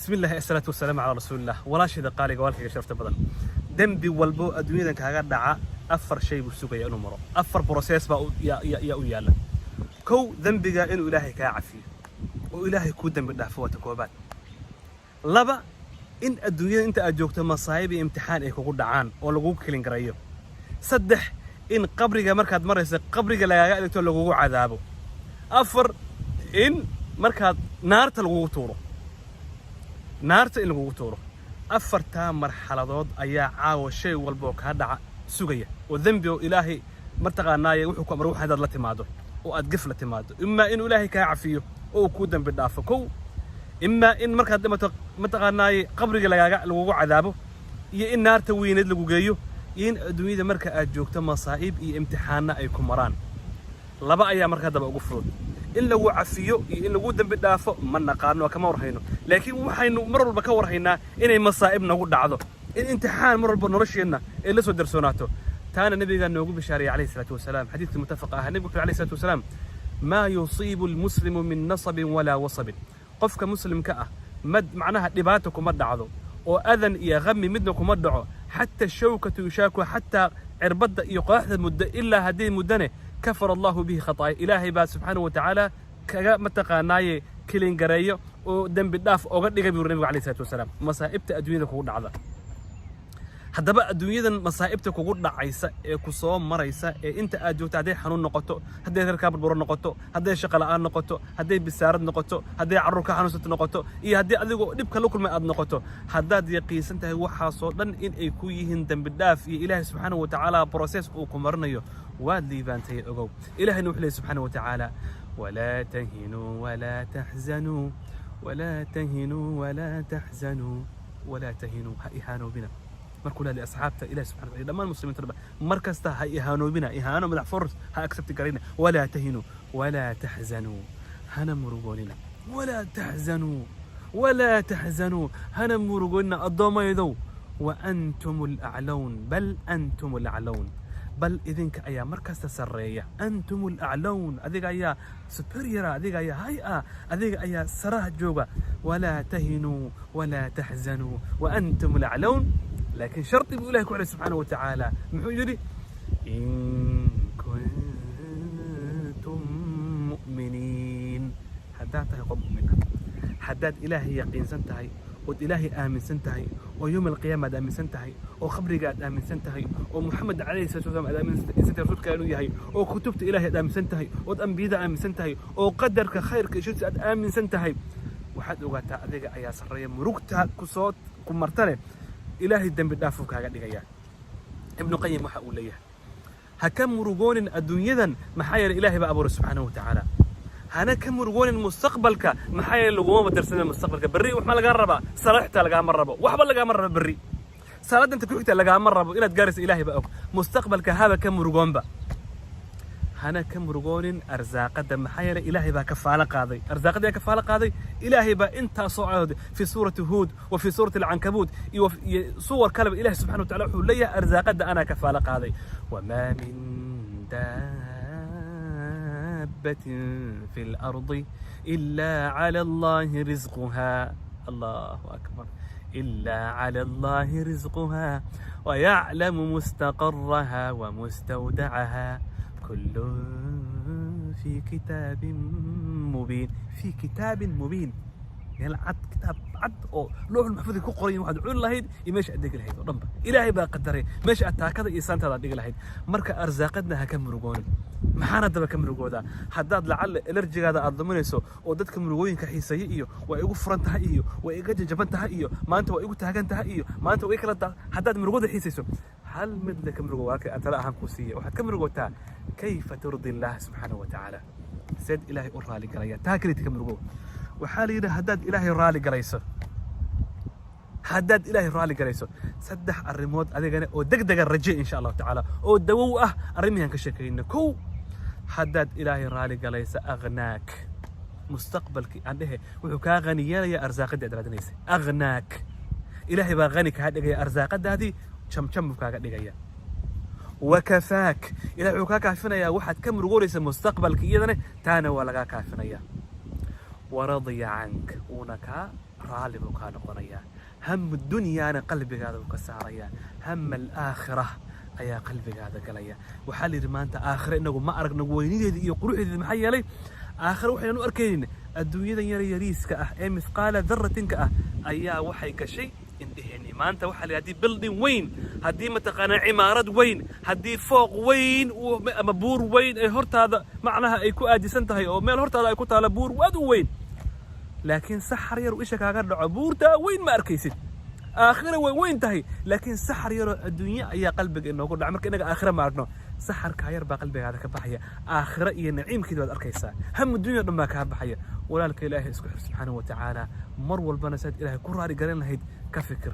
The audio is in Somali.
Bismi illahi, asalaatu wasalaamu calaa rasuulillah. Walaashayda qaaliga, walaalkayga sharafta badan, dembi walbo adduunyadan kaaga dhaca afar shay buu sugaya inuu maro. Afar process baa yaa u yaalla. Kow, dembiga inuu Ilaahay kaa cafiyo oo Ilaahay kuu dembi dhaafo, waa ta koobaad. Laba, in adduunyada inta aad joogto masaa'ib iyo imtixaan ay kugu dhacaan oo lagugu kilin garayo. Saddex, in qabriga markaad marayso qabriga lagaaga adeegto, lagugu cadaabo. Afar, in markaad naarta lagugu tuuro, naarta in lagugu tuuro. Afartaa marxaladood ayaa caawa shay walba oo kaa dhaca sugaya, oo dembi oo Ilaahay mataqaanaaye wuxuu ku amray wax hadaad la timaado oo aad gef la timaado, imaa inuu Ilaahay kaa cafiyo oo uu kuu dembi dhaafo kow, imaa in markaad dhimato mataqaanaaye qabriga lagaaga lagugu cadaabo, iyo in naarta weyneed lagu geeyo, iyo in adduunyada marka aad joogto masaa'ib iyo imtixaano ay ku maraan. Laba ayaa markaa daba ugu fudud: in lagu cafiyo iyo in lagu dembi dhaafo. Ma naqaano, kama warhayno, laakiin waxaynu mar walba ka warhaynaa inay masaa'ib nagu dhacdo, in imtixaan mar walba nolosheenna ay la soo darsoonaato. Taana nabigaa noogu bishaariyay calayhi salaatu wasalaam. Xadiidkii muttafaqa ahaa, nebigu wuxuu alayhi salaatu wasalaam: "Maa yusiibu almuslimu min nasabin walaa wasabin." Qofka muslimka ah mad macnaha dhibaata kuma dhacdo oo adan iyo qami midna kuma dhaco, xataa shawkatu yushaaku, xataa cirbadda iyo qodaxda muddo, ilaa hadday muddane kafara Allahu bihi khataaya. Ilaahay baa subxaanahu watacaala kaga mataqaanaaye kilin gareeyo oo dembi dhaaf oga dhigay, buu nabigu alayhi salaatu wasalaam, masaa'ibta adduunyada kugu dhacda. Haddaba adduunyadan masaa'ibta kugu dhacaysa ee ku soo maraysa ee inta aad joogto, hadday xanuun noqoto, hadday reerkaa burburo noqoto, hadday shaqo la'aan noqoto, hadday bisaarad noqoto, hadday carruur ka xanuunsato noqoto, iyo haddii adigoo dhibka la kulmay aad noqoto, haddaad yaqiinsan tahay waxaasoo dhan in ay ku yihiin dembi dhaaf iyo Ilaahay subxaanahu watacaala process uu ku marinayo, waad liibaantay. Ogow, Ilahayna wuxuu leeyahy subxaanahu watacaala: "Walaa tahinuu walaa taxzanuu, walaa tahinuu walaa taxzanuu, walaa tahinuu." Ha ihaanoobina markuu leeyahay asxaabta Ilahi subxana wataala, dhammaan muslimiinta dhan mar kasta ha ihaanoobina, ihaano madax foors ha accept garayna. "Walaa tahinuu walaa taxzanuu," hana murugoonina. "Walaa taxzanuu walaa taxzanuu," hana murugoonina addoommaydow. "Wa antum alaclawna, bal antum alaclawna," bal idinka ayaa mar kasta sarreeya. "Antum alaclawna," adiga ayaa superior, adiga ayaa hay ah, adiga ayaa saraha jooga. "Walaa tahinuu walaa taxzanuu wa antum alaclawna." Laakiin shardi buu Ilahi ku xidhay subxaanahu wa tacaala. Muxuu yidhi? "In kuntum mu'miniin." Haddaad tahay qof mu'min ah, haddaad Ilaahay yaqiinsan tahay, ood Ilaahay aaminsan tahay, oo yowm alqiyaama aad aaminsan tahay, oo qabriga aad aaminsan tahay, oo Muxamed calayhi salatu wasalam aad aaminsan tahay rasuulka inuu yahay, oo kutubta Ilaahay aad aaminsan tahay, ood ambiyada aaminsan tahay, oo qadarka khayrka iyo sharta aad aaminsan tahay, waxaad ogaataa adiga ayaa sarreeya. Murugta kusoo ku martane Ilaahay dembi dhaafuu kaaga dhigaya. Ibnu Qayim waxa uu leeyahay: ha ka murugoonin adduunyadan, maxaa yeelay Ilaahay baa abuuray subxaanahu wa tacaala. Hana ka murugoonin mustaqbalka, maxaa yeelay laguma darsanin mustaqbalka. Berri wax ma lagaa rabaa? Salaad xitaa lagaama rabo, waxba lagaama rabo. Berri salaadda inta ku xigta lagaama rabo, inaad gaaraysa Ilaahay baa og. Mustaqbalka haba ka murugoonba. Hana ka murugoonin arsaaqadda, maxaa yeelay Ilaahay baa kafaalo qaaday. Arsaaqadda yaa kafaalo qaaday? Ilaahay baa intaasoo caadood fi suurati Huud wa fi suurati Alcankabuut iyo suwar kaleba Ilahay subxana wa tacala wuxuu leeyahay: "Arsaaqadda anaa kafaalo qaaday." "Wamaa min daabatin fi lardi ilaa cala Allahi risquha." Allahu akbar. "إلا على الله رزقها ويعلم مستقرها ومستودعها كل في كتاب مبين." في كتاب مبين، meel cad, kitaab cad oo looxul maxfuudka ku qoran waxaad cuni lahayd iyo meesha aad degi lahayd oo dhanba Ilaahay baa qadaray, meesha aad taakada iyo saantaada aad dhigi lahayd. Marka arsaaqadna ha ka murugoonin. Maxaana daba ka murugoodaa haddaad lacalla energy-gaada aad luminayso oo dadka murugooyinka xiiseeye iyo waa igu furan tahay iyo waa iga jajaban tahay iyo maanta waa igu taagan tahay iyo maanta waa i kala haddaad murugooda xiisayso, hal mid le ka murugo. Walaalkay, aan tala ahaan kuu siiya: waxaad ka murugootaa kayfa turdi Allah subxaanahu wa tacaala, seed Ilaahay u raali galaya. Taa kelita ka murugo. Waxaa la yidhi, haddaad Ilaahay raali galayso, haddaad Ilaahay raali galayso, saddex arrimood adigana oo deg dega raje insha Allahu tacaala oo dawow ah arrimihan ka sheekayna. Kow, haddaad Ilaahay raali galaysa, aghnaak mustaqbalkii aan dhehe, wuxuu kaa qani yeelaya arsaaqadii aad raadinaysay. Aghnaak, Ilaahay baa qani kaa dhigaya, arsaaqadaadii jamjam buu kaaga dhigaya. Wakafaak, Ilahay wuxuu kaa kaafinayaa waxaad ka murugoonaysa mustaqbalka, iyadana taana waa lagaa kaafinaya. ورضي عنك, wuuna kaa raalli buu kaa noqonayaa. هم dunyaana qalbigaada buu ka saarayaa, هم الآخرة ayaa qalbigaada galaya. Waxaa la yidhi, maanta aakhire inagu ma aragno weynideeda iyo quruxdeeda. Maxaa yeelay, aakhire waxaynan u arkaynin adduunyadan yara yariiska ah ee مثقال ذرة ka ah ayaa waxay gashay indheheenni. Maanta waxaa la yidhi, haddii building weyn, haddii mataqaanaa cimaarad weyn, haddii fooq weyn ama buur weyn ay hortaada macnaha ay ku aadisan tahay oo meel hortaada ay ku taala buur aad u weyn, laakiin saxar yar uu isha kaaga dhaco, buurtaa weyn ma arkaysid. Aakhira way weyn tahay, laakiin saxar yaroo adduunye ayaa qalbiga inoogu dhaca. Marka inaga aakhira ma aragno. Saxarkaa yar baa qalbigaada ka baxaya, aakhira iyo naciimkeeda baad arkaysaa. هم dunya dhan baa kaa baxaya. Walaalka, Ilaahay isku xir subxaanahu wa tacaala. Mar walbana saad Ilaahay ku raali garan lahayd ka fikir.